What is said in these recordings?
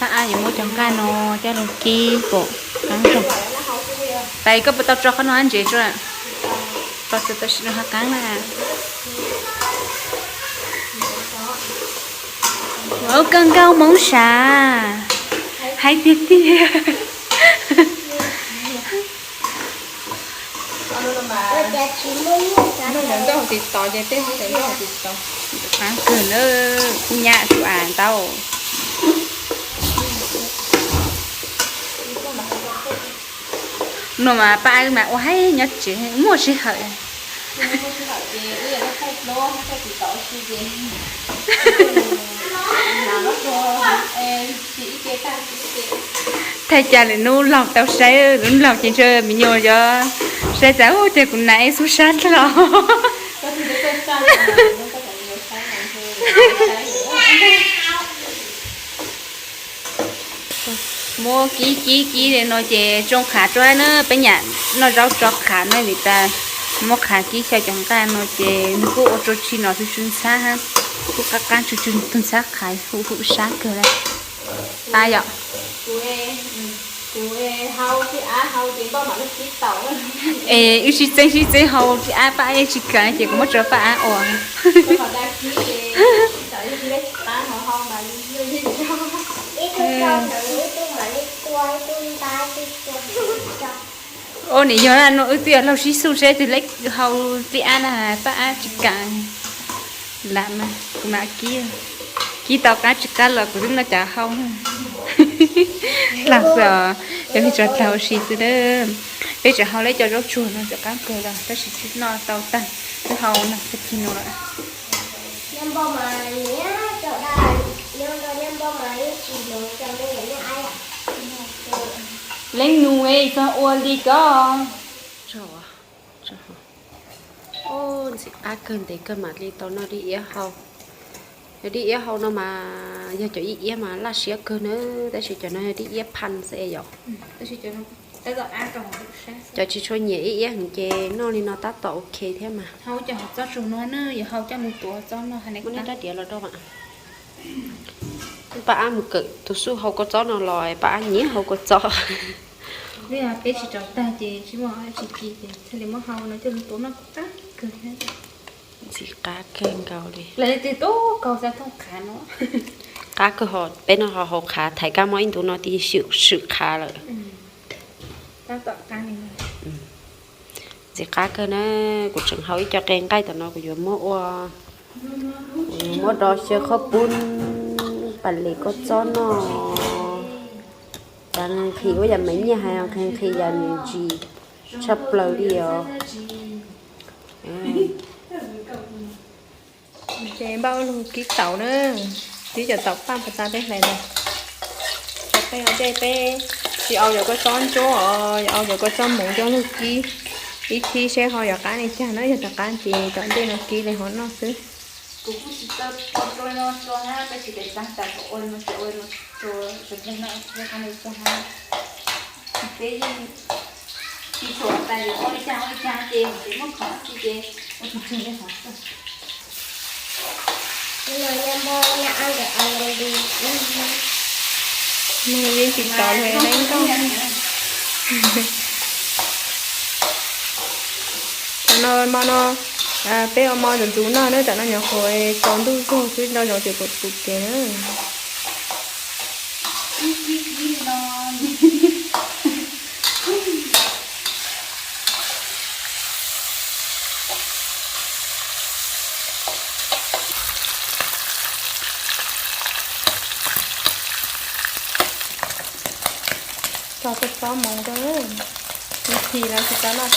Pab ab yuav muab cov nqaij no coj los kib kom qab zog. Tais, koj puas tau tso qhov no hab ntsev tso? Tso tso tam sim no hab qab na. Ua kawg nkaus Hmoob sav, hais tiag tiag. Qab kawg na, kuv nyab tub av ntau. No mas pab wb mas ua haib nyob tsev muaj sij hawm. Thaij cas lwm hnub laug tau saib, lwm hnub laug ces ntshe me nyuam yuav saib tas ub ces kuv nam ej xub sab los. Muab kib kib kib li no ces tsoo qhav rau na, peb nyam noj zaub tso qhav na vim tas muab qhav kib xyaw cov nqaij no ces nws kuj ua rau tshis no tsw tsw ntxhab, kuj qab qab tsw tsw tus ntxhab qhav hu hu sab kawg li. Tab yom. Es wb sib txeeb sib txeeb hau, tsis ab pab ab yeej tsis kam ces kuv muab rau pab ab ua. Ua nim yog no wb twb yog laug sib xub seb twg leb hau pab ab na, pab ab tsis kam. Lam mas kuv mam kib, kib tau qab tsis qab los kuv twb noj cov hau. Laug xwb os, cov peb tso laug ua si xwb na. Peb tseem hau leb cov zaub tsuag no cov qab kawg los tab sis tsis noj tau tag, twb hau no tag kis no lawm. Leej nus txog ua li ko. Ntxim qab kawg ntev kawg mam li tau noj dib iab hau. Yog dib iab hau no mas yog cov ib iab mas laj siab kawg na, tab sis cov no yog dib iab phaj xwb yom. Cov tsis tshua nyiam ib iab heev ces noj li no tab tom ok thiab mas. Muab nej rab diav los rau mas. Pab ab mus kawm tus xub hau kua txob no los pab ab nyiam hau kua txob. Peb tsis rau tag ces tsis muaj tsis ci ces thiaj li muab hau no coj mus tuav noj qab kawg. Ntxim qab kawg nkaus li. Lawv tias tub kaus xav thooj qhav no. Qab kawg ho peb no ho hau qhav thaiv kab mob ib ntu no tig swm swm qhav lawm. Ntxim qab kawg na, kuv tseem hau ib co qe nqaij tom no kuv yuav muab ua, kuv yuav muab do xyaw qhaub poob, pas les kua txob noj. Cas nqhis ua yam Maiv Nyiaj hais nqhis nqhis yam nws ntsis tshaj plaws li os. Ces npaj ua lug kib taum na, kib cov taum paj pas tas peb hlais ntawd. Tau peb ua dej peb tsis au cov kua txob ntsuab os, yuav au cov kua txob hmoov coj lug kib ib thib seb ho yuav qab li cas na, yog rov qab ces tom ntej no kib li hov noj xwb. Kuv kuj tsis tau ua rau no tso na, peb tsis pem tag tas kom ua no tsis ua no tso, tsis pem no ua qab li cas na. Peb yeej tsis tshua tas yuav ua li cas ua li cas ces ces muab qhov txi ces ua tsis tshua li qhov xwb. Nws yeej tsis tau li neeb koj. Tam no mo no peb ua mo ntxuv ntxuv noj na, tam no nyuam qhuav tsaus ntuj zog xwb, noj zaub ces pum pum kev na. Tso kua txob hmoov rau, ib thim los tsis tau noj.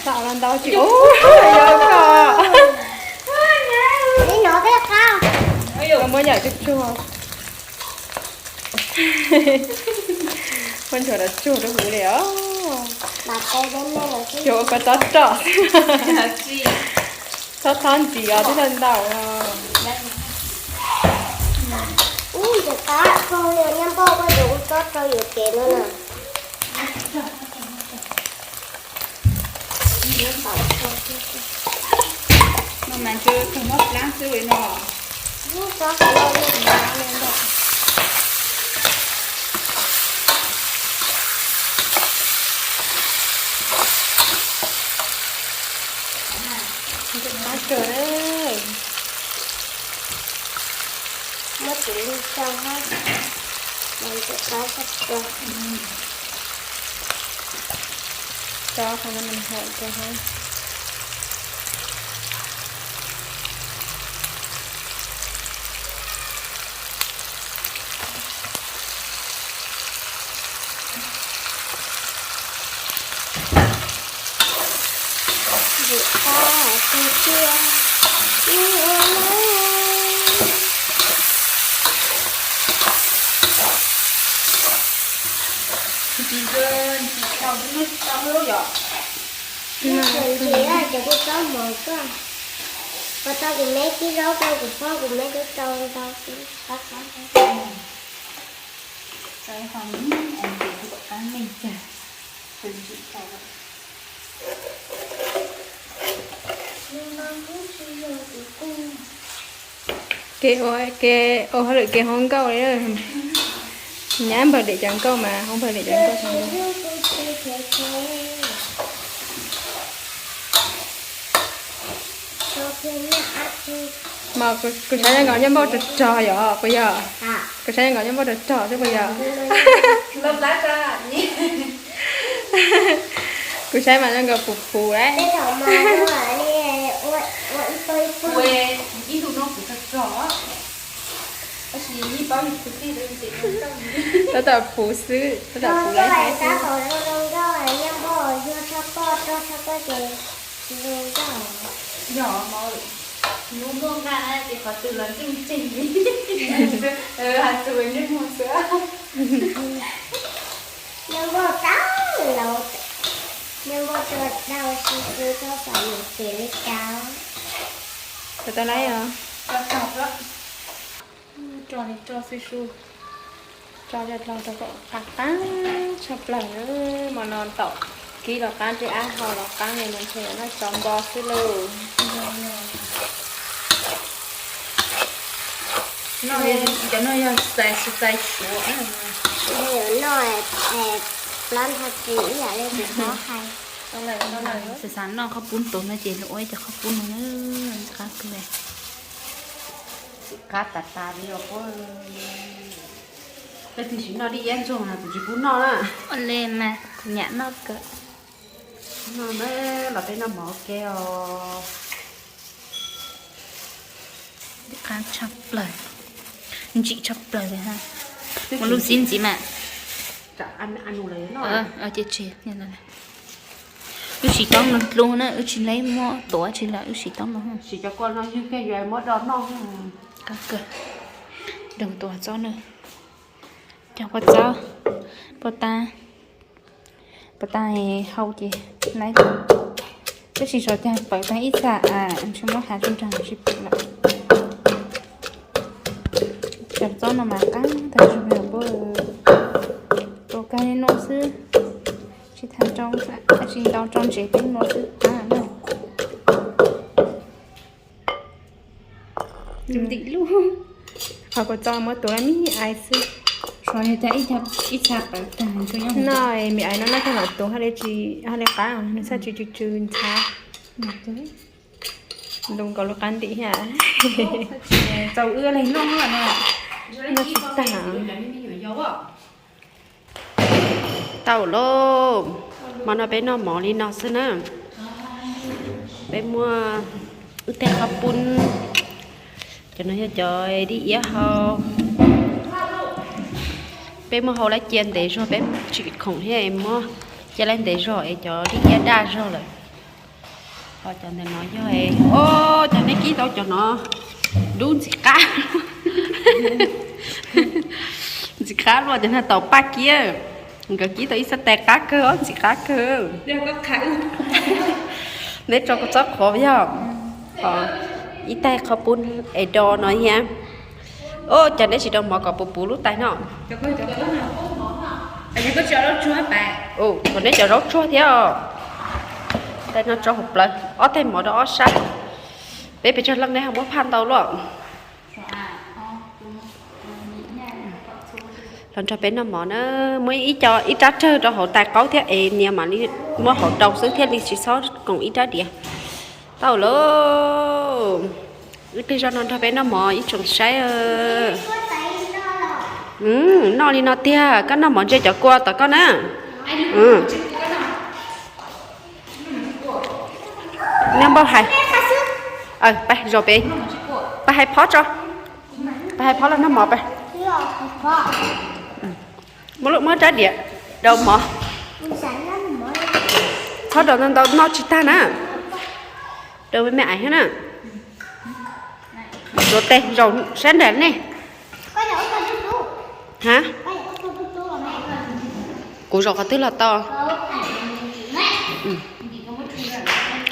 Tau los ntau tsis ua yog ko. Muab yam tsuag tsuag. Muab ntsuag los tsuag rau huv li os. Cuag ua kua txob roj xwb. Txhob txhob ntxiv os, twb tau ntau. Ub, ntxim qab kawg li, nyob npoj koj tus ua txob rau yuav kev no na. Mas ntshe kawg mob plab xwb li no. Lub tsob qhov loj loj li ntawd. Qab kawg. Muab tus lij rau hab, mas tus qab tag kawg. Tsob qhov no nws hawm kawg hab. Vim qab hais tias ib ua na. Tsis tsis tau lub tsis tau lub yom. Ntsis cov kuj tsob mov koj. Koj tau kuv meb kib zaub koj kuv phob kuv meb tub rau ntau kib qab qab. Txais ho ntsis kuv kom qab neeg cag, tus ntsis tau. Kev ua, kev ua hauj lwm kev hluas nkauj li. Nyab npawg Liam cov nkauj mas hauv npawg Liam cov nkauj. Mas kuv saib zoo nkaus nyob npauj rog rog yom puas yog? Kuv saib zoo nkaus nyob npauj rog rog xwb puas yog? Kuv saib mas zoo nkaus puv puv lawm. Tab tom puv xwb, tab tom puv lawm. Nws muaj nqaj na ces qhov twg los ntsej muag ntseg li. Hais txug ntsej muag xwb. Nyob npauj tau laus, nyob npauj tau dau si xwb txhob pom nws ces li cas. Tau tau lawm os. Tso li tso xwb su. Tso cov dlau rau kom qab qab tshaj plaws. Hmo no tau kib los qab, tej ab hau los qab, nws ntshe noj tsau npo xwb lauj. Cov no yog xais xu xais suav. Noj plab nrho tsis ib yam li kuv paub hais. Xav xav noj qhob pub tuv no ces los ua ib co qhob pub no na, qab kawg. Txiv qab tas tas li os. Peb twb tsis noj dib iab ntsuag na, kuv tsis pub noj na. Ua li mas kuv nyam noj kawg. Noj na, los peb noj mov ua ke os. Qab tshaj plaws, ntsim tshaj plaws li ha. Ua lub xib ntxiv mas. Wb siv toob no dlua na, wb tsis lab muab tuav tsi lawm, wb siv toob no. Siv cov kua no ywg kiag yuav muab do noj. Qab kawg. Doog tuav txob na. Cog kua txob, puas tas, puas tas hau ces lab. Tab sis xyov cas pawv tag ib txha, ntshe muab hav tsuj nrag nws tsis pawv lawm. Cov txob no mas qab tag zug li puab, tuav kag li no xwb, tsis tas, tsis ntau, tso ntsev peb no xwb qab na. Ntim lub, qhov kua txob muab tuav lawm me ais xwb. Xyov yog cas ib txha pawv tag. Noj me ais no noj tag mam tuav haj li tsis, haj li qab, nws txhaj tsw tsw tsw ntxhab. Ntu nkaus lub qab ntim thiab. Txaus wb li noj, noj tsis tag. Tau lauj, hmo no peb noj mov li no xwb na. Peb muaj ib teg qhob pub, cov no yog cov dib iab hau. Peb muab hau lawm cia ntev zog, peb tsis khoom thiab, muab cia lawm ntev zog es cov dib iab daj zog lawm. Ho cov ntawm no yog, o, cov nej kib tau cov no dub ntxim qab. Ntxim qab luaj, cov no tau paj kiab. Nkawd kib tau ib xab tais qab kawg, ntxim qab kawg. Neb tso kua txob qhuav yog ib tais qhob pub es do no thiab. O, cas neb tsis do mov kom puv puv lub tais no? Kom neb cov zaub tsuag thiab os. Tais no tso hauv plawv, ob tais mov rau ob sab. Peb pes tsawg leej ne ho muab phaj ntau luaj? Los nrog peb noj mov na, muab ib co ib rab rawg rau hauv tais qaub thiab es nias mam li muab hauv rau xwb thiaj li tsis txhob koom ib rab diav. Tau lauj, wb twb zoj no nrog peb noj mov ib tsoom saib. Noj li no tiag, koj noj mov ntsia cov kua tom koj na. Neb npauj hais, pab zaum pem, pab hais phov tso, pab hais phov los noj mov pab. Muab lub muab rab diav rau mov. Txhob rau ntau ntau noj tsis tag na. Rau me me aiv thiab na. Rau tes zaum sab nram nej. Ha? Kuv zaum qhov twg los tau.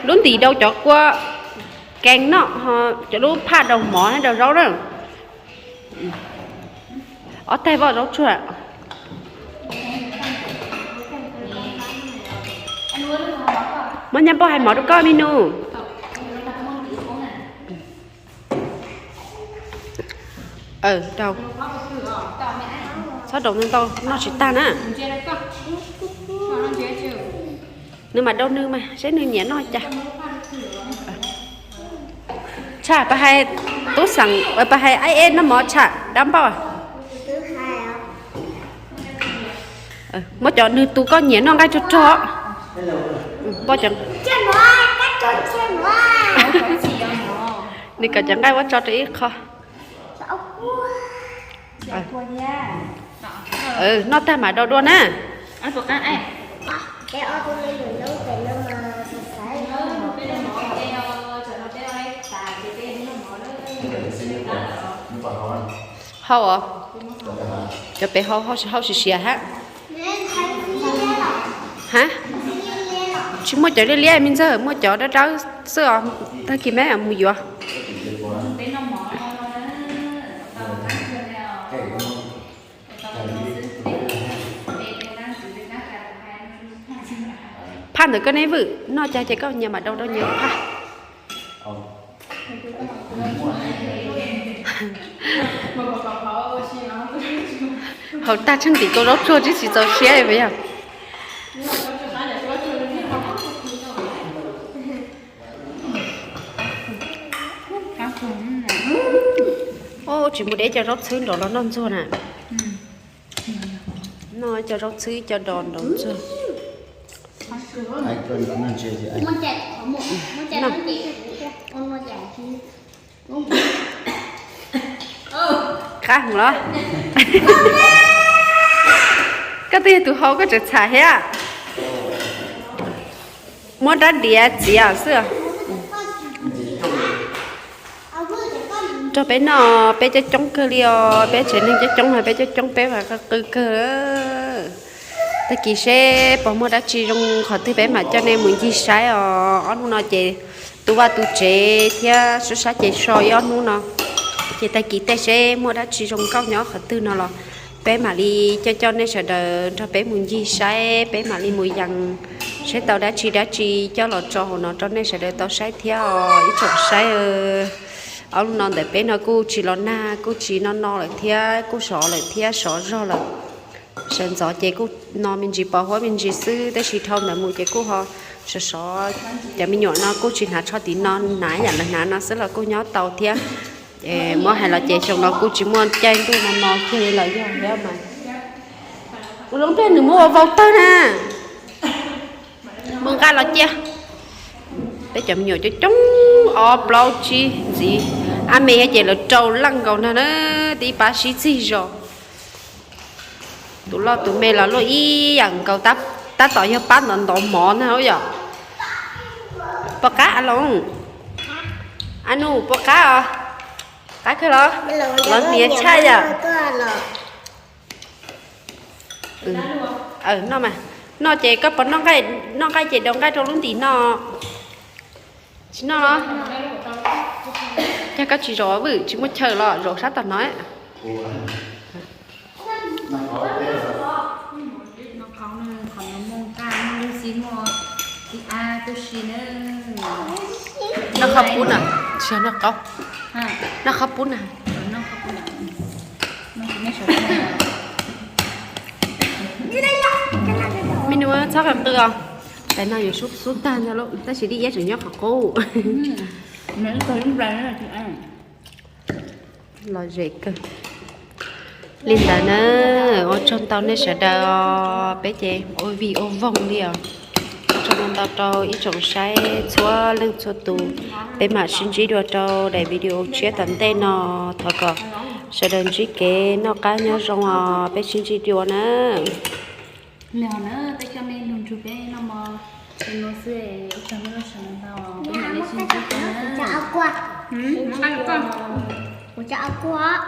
Lub ntim rau cov kua kees no, cov lub phaj rau mov thiab rau zaub na. Ob tais voj zaub tsuag. Muab nyab npauj hais mov rau koj me nus. Rau, txhob rau ntau ntau noj tsis tag na. Nws mas rau nws mas seb nws nyiam noj cas. Tshaj, pab hais tub xeem, pab hais aib eb noj mov tshaj dab npauj. Muab cov nws tus koj nyiam noj nqaij rog rog. Nws kom cov nqaij ua tso rau ib qho. Noj tag mam rau dua na. Hau os, cov pem hau, hau siav hab. Ha? Tsis muaj cov liab liab me ntxawg, muaj cov dawb dawb xwb os, tag kis me mus yuav. Phaj ntawm koj neb vwm noj cas ces koj nyias mam rau rau nyias phaj. Haus tag tsheej tim kau zaub tsuag twb tsis txaus siab li puas yog? Tsis mus de cov zaub txhwb nrov los noj ntxuag na. Noj cov zaub txhwb cov nrov nrov ntxuag. Qab heev los? Koj twb yog tus haus koj tseem txham thiab. Muab rab diav txiav xwb. Nrog peb noj peb coob coob kawg li os, peb tsev neeg coob coob no peb coob coob peb mas qw kawg. Tag kis seb puas muaj dab tsi zoo qhov twg peb mam coj nej mus ncig saib os. Ob hnub no ces tu vaj tu tsev thiab sab sab ces so ib ob hnub no, ces tag kis tej seb muaj dab tsi zoo nkauj nyob qhov twg no los peb mam li coj coj nej sawv daws nrog peb mus ncig saib, peb mam li mus yees seb tau dab tsi dab tsi coj los tso hauv no rau nej sawv daws tau saib thiab os ib tsoom saib. Ob hnub no ntawm peb no kuj tsis los nag kuj tsis no no lawm thiab kuj sov lawm thiab sov zog lawm. Sawv ntxov ces kuj no me ntsis pos huab me ntsis xwb tab sis dhau ntawd mus ces kuj ho sov sov. Cov me nyuam no kuj tsis hnav tsho tim no, hnav yam lawv hnav no xwb los kuj nyob tau thiab. Muab hais los ces xyoo no kuj tsis muaj caij ntuj no no kiag li los yog thiab mas. Ua lub npej nws muab ua vau tawg na. Muaj nqaij los cia. Peb cov me nyuam coob coob ob plaub tsib ntxiv, ab me ces lawv rau leej nkaus ntag na, tib pab sib txig zos. Tus loj tus me los luaj ib yam nkaus, tab tom yog pab ntov ntov mov ntag yom. Pom qab a Loos, a Nus pom qab os. Qab kawg los? Los hniav tshaj yom. Noj mas, noj ces koj puas noj nqaij? Noj nqaij ces daus nqaij rau lub ntim no. Tsis noj los? Cas koj tsis zaum vwm tsis muaj chaw los zaum sab tom no? Noj qhov pub na. Sawv noj qaub, noj qhaub pub na. Me nus txhob qees qw os. Tais no yuav sub xub tag ntag lauj, tab sis dib iab tseem nyob qhov qub. Lom zem kawg. Li ntawd na, ua tsaug ntau nej sawv daws os, peb ces ua vij ua voog li os. Ua tsaug ntau rau ib tsoom saib txhua leej txhua tus, peb mam sib ntsib dua rau daim video tshiab tom ntej no. Thov kom sawv daws ntsib kev noj qab nyob zoo os, peb sib ntsib dua na. Li hos na, peb coj nej lug nrug peb noj mov li no xwb, ua tsaug nej lub sij hawm ntau, peb mam li sib ntsib dua na. Kuv cov a kuaj.